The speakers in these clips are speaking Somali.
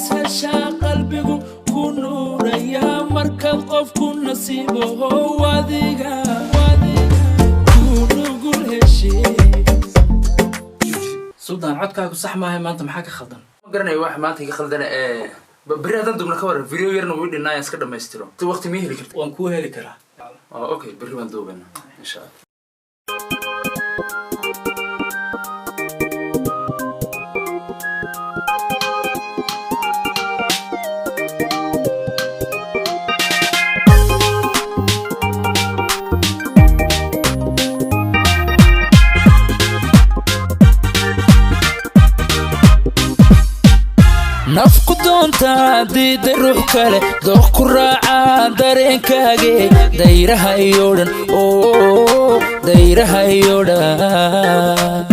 Isheshaa qalbigu ku nuuraya markaad qofku nasiibaho adiga ku nugul heshe. Suldaan, codkaagu sax maaha maanta, maxaa ka khaldan? Ma garanayo wax maanta iga khaldana. Ee berri haddaan duubna ka waran? Video yarna wuu dhinaa, iska dhamaystiro. Waqti mii heli karta? Waan kuu heli karaa. Oh, okay, berri baan duubanaa insha Allah. Naf ku doontaa diida ruux kale, dooq ku raacaa dareenkaage, dayraha iyo dhan oo dayraha iyo dhan.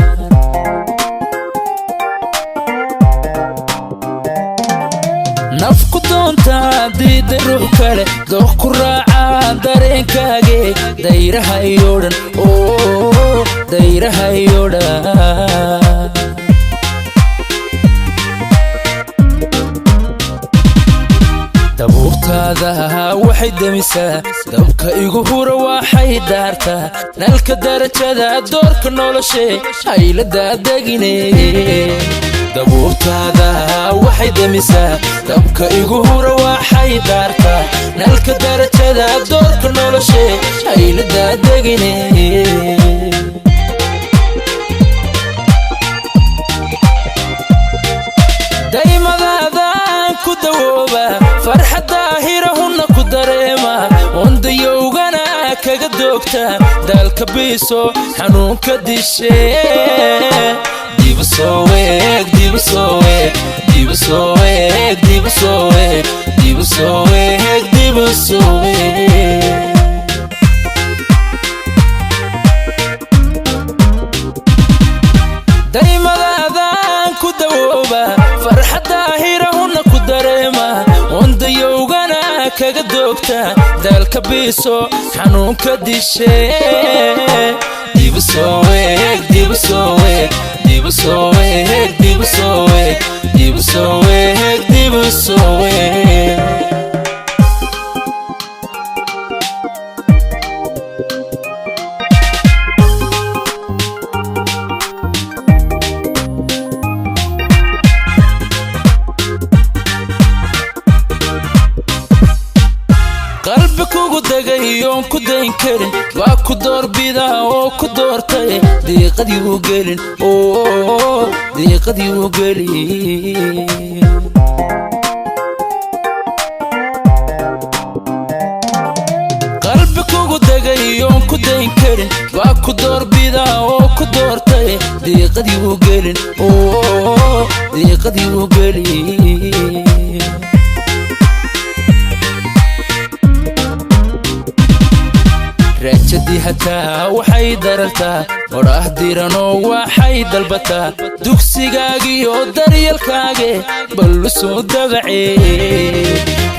Naf ku doontaa diida ruux kale, dooq ku raacaa dareenkaage, dayraha iyo dhan oo dayraha iyo dhan. Dabuurtaada waxay demisaa dabka igu hura, waxay daartaa nalka darajada doorka noloshe haylada degine. Dabuurtaada waxay demisaa dabka igu hura, waxay daartaa nalka darajada doorka noloshe haylada degine. Daymadaadaan ku dawooba, farxadda hirahunna ku dareema, wandayowgana kaga doogta, daalka biiso xanuunka dishe. Dibu soo weeg, dibu soo weeg, dibu soo weeg, dibu soo weeg, dibu soo weeg, dibu soo weeg. Daymadaadaan ku dawooba, farxadda hirahunna ku dareema, wandayowgana kaga doogta, daalka biiso xanuunka dishe. Dibu soo weeg, dibu soo weeg, dibu soo weeg, dibu soo weeg, dibu soo weeg, dibu soo weeg. Qalbi kugu degay oon ku dayn karin waa ku doorbida oo ku doortay, diiqadii u gelin oo diiqadii u gelin. Qalbi kugu degay oon ku dayn karin waa ku doorbida oo ku doortay, diiqadii u gelin oo diiqadii u gelin. Raajadii hataa waxay darartaa odhaah diranoo waxay dalbataa dugsigaagiyo daryeelkaage ballu soo dabace.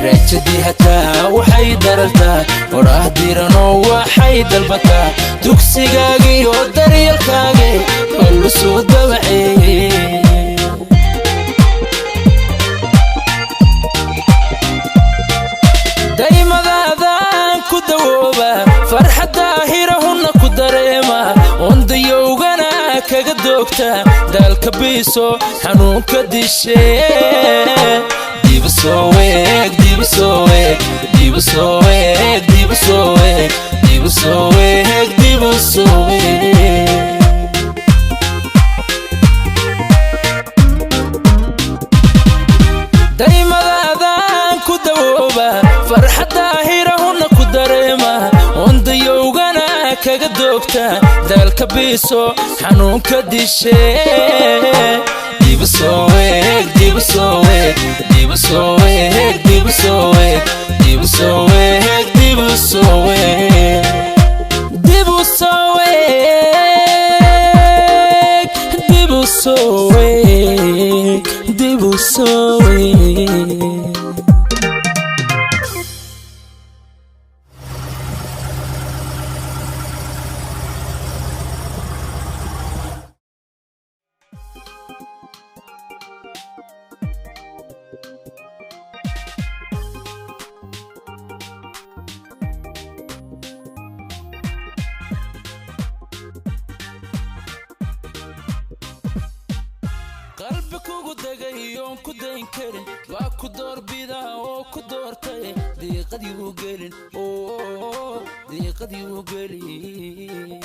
Raajadii hataa waxay darartaa odhaah diranoo waxay dalbataa dugsigaagiyo daryeelkaage ballu soo dabace. Daymadaadaan ku dawooba, farxadda hirahunna ku dareema, wandayowgana kaga doogta, daalka biiso xanuunka dishe. Dibu soo weeg, dibu soo weeg, dibu soo weeg, dibu soo weeg, dibu soo weeg, dibu soo weeg. Daymadaadaan ku dawooba, farxadda hirahunna ku dareema, wandayowgana kaga doogta, daalka biiso xanuunka dishe. Dibu soo weeg, dibu soo weeg, dibu soo weeg, dibu soo weeg, dibu soo weeg, dibu soo weeg, dibu soo weeg, dibu soo weeg, dibu soo weeg. Qalbi kugu degay oon ku dayn karin waa ku doorbidaa oo ku doortay. Diiqadii u gelin oo diiqadii u gelin.